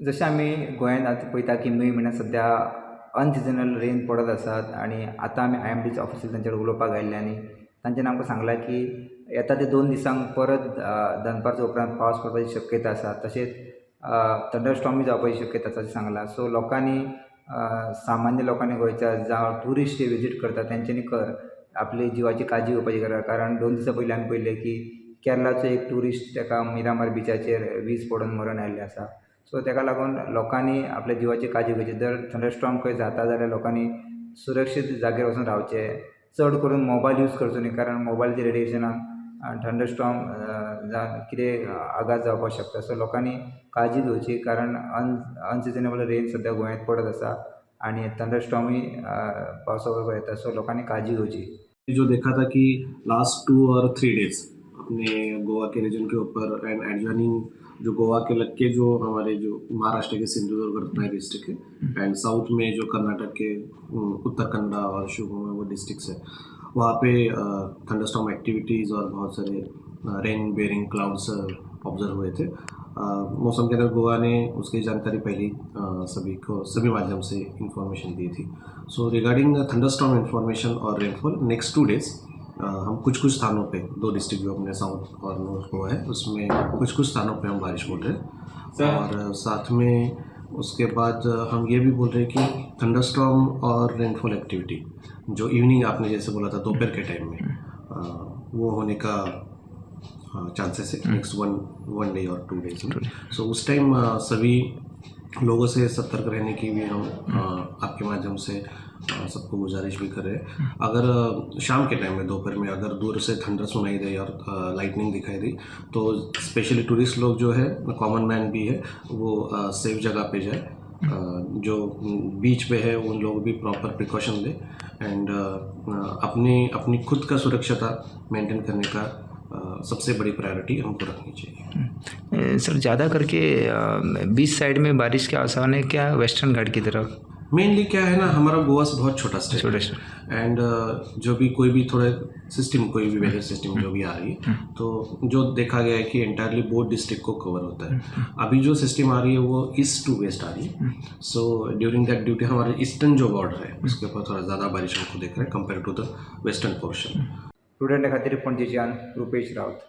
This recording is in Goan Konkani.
जशें आमी गोंयांत आतां पळयता की मे म्हयन्यांत सद्या अनसिजनल रेन पडत आसात आनी आतां आमी आयएमडीच्या ऑफिसीन तांचे कडेन उलोवपाक आयिल्ले आनी तांच्यानी आमकां सांगलां की येता ते 2 दिसांक परत दनपारच्या उपरांत पावस पडपाची शक्यता आसा. तशेंच थंडरस्टॉर्मूय जावपाची शक्यता आसा अशें सांगलां. सो लोकांनी, सामान्य लोकांनी गोंयच्या जावं ट्युरिस्ट जे विजीट करतात, तेंच्यांनी आपली जिवाची काळजी घेवपाची गरज. कारण 2 दिसां पयलीं आमी पळयलें की केरलाचो एक ट्युरिस्ट, ताका मिरामार बिचाचेर वीज पडून मरण आयिल्लें आसा. सो ताका लागून लोकांनी आपल्या जिवाची काळजी घेवची. जर थंडरस्टॉर्म खंय जाता जाल्यार लोकांनी सुरक्षीत जाग्यार वचून रावचें. चड करून मोबायल यूज करचो न्ही, कारण मोबायलच्या रेडिएशनान थंडरस्टॉर्म जावन कितें आघात जावपाक शकता. सो लोकांनी काळजी घेवची, कारण अनसिजनेबल रेन सद्या गोंयांत पडत आसा आनी थंडरस्टॉर्मूय पावसा बरोबर येता. सो लोकांनी काळजी घेवची. जो देखा था कि लास्ट 2 और 3 डेज अपने गोवा के रीजन के ऊपर एंड एडजॉइनिंग जो गोवा के लग के जो हमारे जो महाराष्ट्र के सिंधुदुर्ग, रत्नागिरी डिस्ट्रिक्ट है एंड साउथ में जो कर्नाटक के उत्तर कन्नड़ा और शिवमोगा वो डिस्ट्रिक्ट्स है, वहाँ पे थंडरस्टॉर्म एक्टिविटीज़ और बहुत सारे रेन बेरिंग क्लाउड्स ऑब्जर्व हुए थे. मौसम केंद्र गोवा ने उसकी जानकारी पहले सभी को सभी माध्यम से इंफॉर्मेशन दी थी. सो रिगार्डिंग थंडरस्टॉर्म इंफॉर्मेशन और रेनफॉल, नेक्स्ट 2 डेज हम कुछ कुछ स्थानों पे, दो डिस्ट्रिक्ट जो अपने साउथ और नॉर्थ गोवा है, उसमें कुछ कुछ स्थानों पे हम बारिश बोल रहे हैं. और साथ में उसके बाद हम ये भी बोल रहे हैं कि थंडरस्टॉर्म और रेनफॉल एक्टिविटी जो इवनिंग आपने जैसे बोला था, दोपहर के टाइम में वो होने का चांसेस है नेक्स्ट वन वन डे और 2 डेज में. सो उस टाइम सभी लोगों से सतर्क रहने की भी हम आपके माध्यम से सबको गुजारिश भी कर रहे हैं. अगर शाम के टाइम में, दोपहर में अगर दूर से थंडर सुनाई दे और लाइटनिंग दिखाई दी, तो स्पेशली टूरिस्ट लोग जो है, कॉमन मैन भी है, वो सेफ जगह पे जाए. जो बीच पे है, उन लोग भी प्रॉपर प्रिकॉशन ले एंड अपनी अपनी खुद का सुरक्षता मेंटेन करने का सबसे बड़ी प्रायोरिटी हमको रखनी चाहिए. सर, ज़्यादा करके बीच साइड में बारिश के आसार है क्या वेस्टर्न घाट की तरफ? मेनली क्या है ना, हमारा गोवा से बहुत छोटा स्टेट. छोटे से. एंड जो भी कोई भी थोड़े सिस्टम, कोई भी वेदर सिस्टम जो भी आ रही है, तो जो देखा गया है कि एंटायरली बोथ डिस्ट्रिक्ट को कवर होता है. अभी जो सिस्टम आ रही है, वो ईस्ट टू वेस्ट आ रही है. सो ड्यूरिंग that duty हमारे ईस्टर्न जो बॉर्डर है, उसके ऊपर थोड़ा ज़्यादा बारिश हमको देख रहे हैं compare to the western portion. प्रुडंटा खातीर पणजेच्यान रुपेश राऊत.